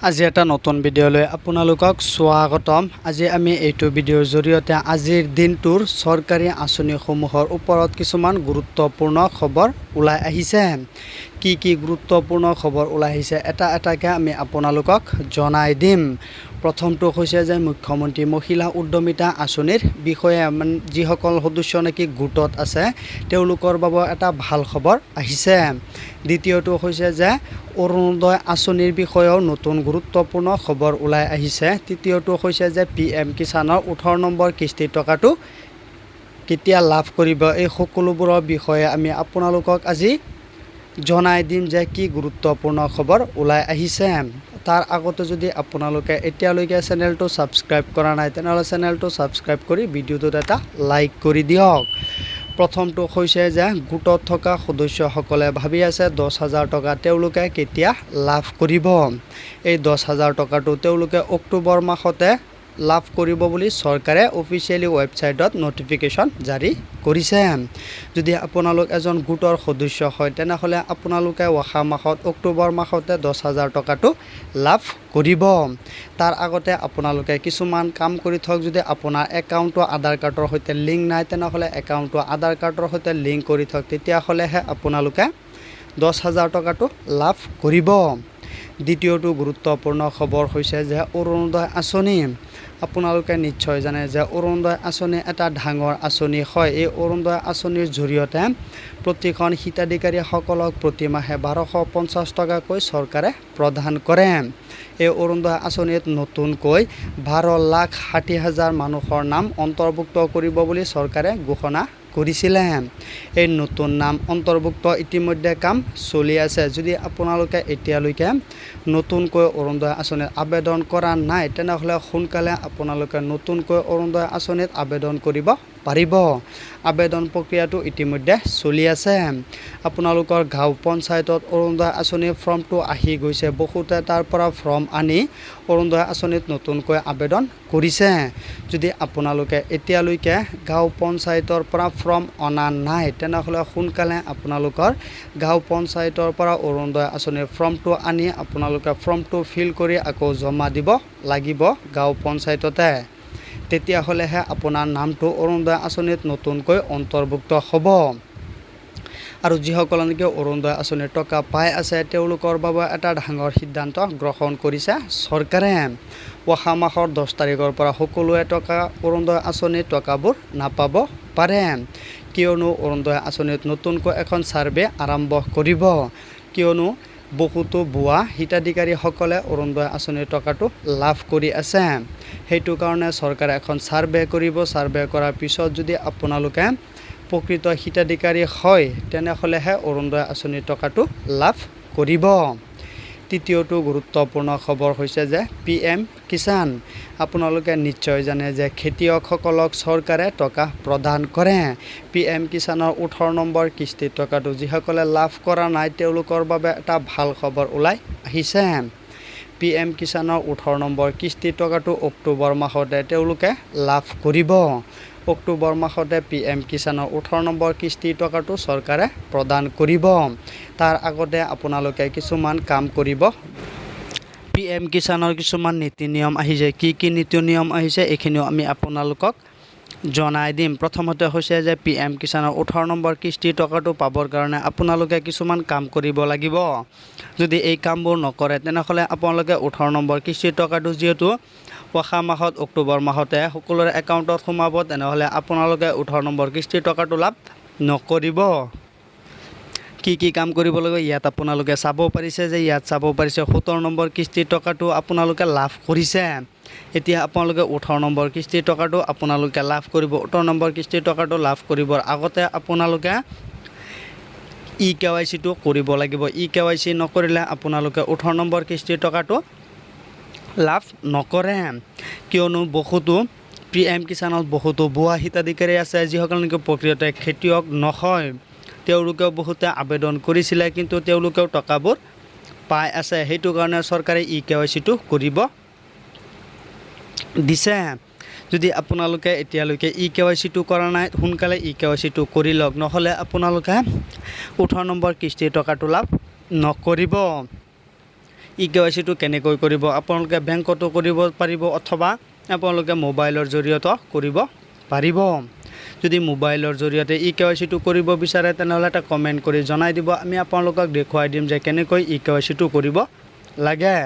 আজি এটা নতুন ভিডিঅ'লৈ আপোনালোকক স্বাগতম। আজি আমি এইটো ভিডিঅ'ৰ জৰিয়তে আজিৰ দিনটোৰ চৰকাৰী আঁচনিসমূহৰ ওপৰত কিছুমান গুৰুত্বপূৰ্ণ খবৰ ওলাই আহিছে। কি কি গুৰুত্বপূৰ্ণ খবৰ ওলাই আহিছে, এটা এটাকৈ আমি আপোনালোকক জনাই দিম। প্ৰথমটো হৈছে যে মুখ্যমন্ত্ৰী মহিলা উদ্যমিতা আঁচনিৰ বিষয়ে, মানে যিসকল সদস্য নেকি গোটত আছে, তেওঁলোকৰ বাবে এটা ভাল খবৰ আহিছে। দ্বিতীয়টো হৈছে যে অৰুণোদয় আঁচনিৰ বিষয়েও নতুন গুৰুত্বপূৰ্ণ খবৰ ওলাই আহিছে। তৃতীয়টো হৈছে যে পি এম কিষাণৰ 18 নম্বৰ কিস্তিৰ টকাটো কেতিয়া লাভ কৰিব। এই সকলোবোৰৰ বিষয়ে আমি আপোনালোকক আজি জনাই দিম যে কি গুৰুত্বপূৰ্ণ খবৰ ওলাই আহিছে। তাৰ আগতে যদি আপোনালোকে এতিয়ালৈকে চেনেলটো ছাবস্ক্ৰাইব কৰা নাই, তেনেহ'লে চেনেলটো ছাবস্ক্ৰাইব কৰি ভিডিঅ'টোত এটা লাইক কৰি দিয়ক। প্ৰথমটো হৈছে যে গোটত থকা সদস্যসকলে ভাবি আছে 10,000 টকা তেওঁলোকে কেতিয়া লাভ কৰিব। এই 10,000 টকাটো তেওঁলোকে অক্টোবৰ মাহতে লাভ কৰিব বুলি চৰকাৰে অফিচিয়েলি ৱেবছাইটত নটিফিকেশ্যন জাৰি কৰিছে। যদি আপোনালোক এজন গোটৰ সদস্য হয়, তেনেহ'লে আপোনালোকে অহা মাহত অক্টোবৰ মাহতে 10,000 টকাটো লাভ কৰিব। তাৰ আগতে আপোনালোকে কিছুমান কাম কৰি থওক। যদি আপোনাৰ একাউণ্টটো আধাৰ কাৰ্ডৰ সৈতে লিংক নাই, তেনেহ'লে একাউণ্টটো আধাৰ কাৰ্ডৰ সৈতে লিংক কৰি থওক, তেতিয়াহ'লেহে আপোনালোকে 10,000 টকাটো লাভ কৰিব। দ্বিতীয়টো গুৰুত্বপূৰ্ণ খবৰ হৈছে যে অৰুণোদয় আঁচনি। আপোনালোকে নিশ্চয় জানে যে অৰুণোদয় আঁচনি এটা ডাঙৰ আঁচনি হয়। এই অৰুণোদয় আঁচনিৰ জৰিয়তে প্ৰতিখন হিতাধিকাৰীসকলক প্ৰতিমাহে 1250 টকাকৈ চৰকাৰে প্ৰদান কৰে। এই অৰুণোদয় আঁচনিত নতুনকৈ 12,60,000 মানুহৰ নাম অন্তৰ্ভুক্ত কৰিব বুলি চৰকাৰে ঘোষণা কৰিছিলে। এই নতুন নাম অন্তৰ্ভুক্ত ইতিমধ্যে কাম চলি আছে। যদি আপোনালোকে এতিয়ালৈকে নতুনকৈ অৰুণোদয় আঁচনিত আবেদন কৰা নাই, তেনেহ'লে সোনকালে আপোনালোকে নতুনকৈ অৰুণোদয় আঁচনিত আবেদন কৰিব পাৰিব। আবেদন প্ৰক্ৰিয়াটো ইতিমধ্যে চলি আছে। আপোনালোকৰ গাঁও পঞ্চায়তত অৰুণোদয় আঁচনিৰ ফৰ্মটো আহি গৈছে। বহুতে তাৰ পৰা ফৰ্ম আনি অৰুণোদয় আঁচনিত নতুনকৈ আবেদন কৰিছে। যদি আপোনালোকে এতিয়ালৈকে গাঁও পঞ্চায়তৰ পৰা ফৰ্ম অনা নাই, তেনেহ'লে সোনকালে আপোনালোকৰ গাঁও পঞ্চায়তৰ পৰা অৰুণোদয় আঁচনিৰ ফৰ্মটো আনি আপোনালোকে ফৰ্মটো ফিল কৰি আকৌ জমা দিব লাগিব গাঁও পঞ্চায়ততে। তেতিয়াহ'লেহে আপোনাৰ নামটো অৰুণোদয় আঁচনিত নতুনকৈ অন্তৰ্ভুক্ত হ'ব। আৰু যিসকলে নেকি অৰুণোদয় আঁচনিৰ টকা পাই আছে, তেওঁলোকৰ বাবে এটা ডাঙৰ সিদ্ধান্ত গ্ৰহণ কৰিছে চৰকাৰে। অহা মাহৰ 10 তাৰিখৰ পৰা সকলোৱে টকা অৰুণোদয় আঁচনিৰ টকাবোৰ নাপাব পাৰে। কিয়নো অৰুণোদয় আঁচনিত নতুনকৈ এখন ছাৰ্ভে আৰম্ভ কৰিব। কিয়নো বহুতো ভুৱা হিতাধিকাৰীসকলে অৰুণোদয় আঁচনিৰ টকাটো লাভ কৰি আছে। সেইটো কাৰণে চৰকাৰে এখন ছাৰ্ভে কৰিব। ছাৰ্ভে কৰাৰ পিছত যদি আপোনালোকে প্ৰকৃত হিতাধিকাৰী হয়, তেনেহ'লেহে অৰুণোদয় আঁচনিৰ টকাটো লাভ কৰিব। তৃতীয়টো গুৰুত্বপূৰ্ণ খবৰ হৈছে যে পি এম কিষাণ। আপোনালোকে নিশ্চয় জানে যে খেতিয়কসকলক চৰকাৰে টকা প্ৰদান কৰে। পি এম কিষাণৰ 18 নম্বৰ কিস্তিৰ টকাটো যিসকলে লাভ কৰা নাই, তেওঁলোকৰ বাবে এটা ভাল খবৰ ওলাই আহিছে। পি এম কিষাণৰ 18 নম্বৰ কিস্তিৰ টকাটো অক্টোবৰ মাহতে তেওঁলোকে লাভ কৰিব। অক্টোবৰ মাহতে পি এম কিষাণৰ 18 নম্বৰ কিস্তিৰ টকাটো চৰকাৰে প্ৰদান কৰিব। তাৰ আগতে আপোনালোকে কিছুমান কাম কৰিব। পি এম কিষাণৰ কিছুমান নীতি নিয়ম আহিছে। কি কি নীতি নিয়ম আহিছে, এইখিনিও আমি আপোনালোকক জনাই দিম। প্ৰথমতে হৈছে যে পি এম কিষাণৰ 18 নম্বৰ কিস্তিৰ টকাটো পাবৰ কাৰণে আপোনালোকে কিছুমান কাম কৰিব লাগিব। যদি এই কামবোৰ নকৰে, তেনেহ'লে আপোনালোকে 18 নম্বৰ কিস্তিৰ টকাটো যিহেতু অহা মাহত অক্টোবৰ মাহতে সকলোৰে একাউণ্টত সোমাব, তেনেহ'লে আপোনালোকে 18 নম্বৰ কিস্তিৰ টকাটো লাভ নকৰিব। কি কি কাম কৰিব লাগিব, ইয়াত আপোনালোকে চাব পাৰিছে যে ইয়াত চাব পাৰিছে, 17 নম্বৰ কিস্তিৰ টকাটো আপোনালোকে লাভ কৰিছে। এতিয়া আপোনালোকে 18 নম্বৰ কিস্তিৰ টকাটো আপোনালোকে লাভ কৰিব। 18 নম্বৰ কিস্তিৰ টকাটো লাভ কৰিবৰ আগতে আপোনালোকে ই কে ৱাই চিটো কৰিব লাগিব। ই কে ৱাই চি নকৰিলে আপোনালোকে 18 নম্বৰ কিস্তিৰ টকাটো লাভ নকৰে। কিয়নো বহুতো পি এম কিষাণত বহুতো ভুৱা হিতাধিকাৰী আছে, যিসকল নেকি প্ৰকৃততে খেতিয়ক নহয়। তেওঁলোকেও বহুতে আবেদন কৰিছিলে, কিন্তু তেওঁলোকেও টকাবোৰ পাই আছে। সেইটো কাৰণে চৰকাৰে ই কে ৱাই চিটো কৰিব দিছে। যদি আপোনালোকে এতিয়ালৈকে ই কে ৱাই চিটো কৰা নাই, সোনকালে ই কে ৱাই চিটো কৰি লওক, নহ'লে আপোনালোকে 18 নম্বৰ কিস্তিৰ টকাটো লাভ নকৰিব। ই কে ৱাই চিটো কেনেকৈ কৰিব? আপোনালোকে বেংকতো কৰিব পাৰিব অথবা আপোনালোকে মোবাইলৰ জৰিয়তেও কৰিব পাৰিব। যদি মোবাইলৰ জৰিয়তে ই কে ৱাই চিটো কৰিব বিচাৰে, তেনেহ'লে এটা কমেণ্ট কৰি জনাই দিব। আমি আপোনালোকক দেখুৱাই দিম যে কেনেকৈ ই কে ৱাই চিটো কৰিব লাগে।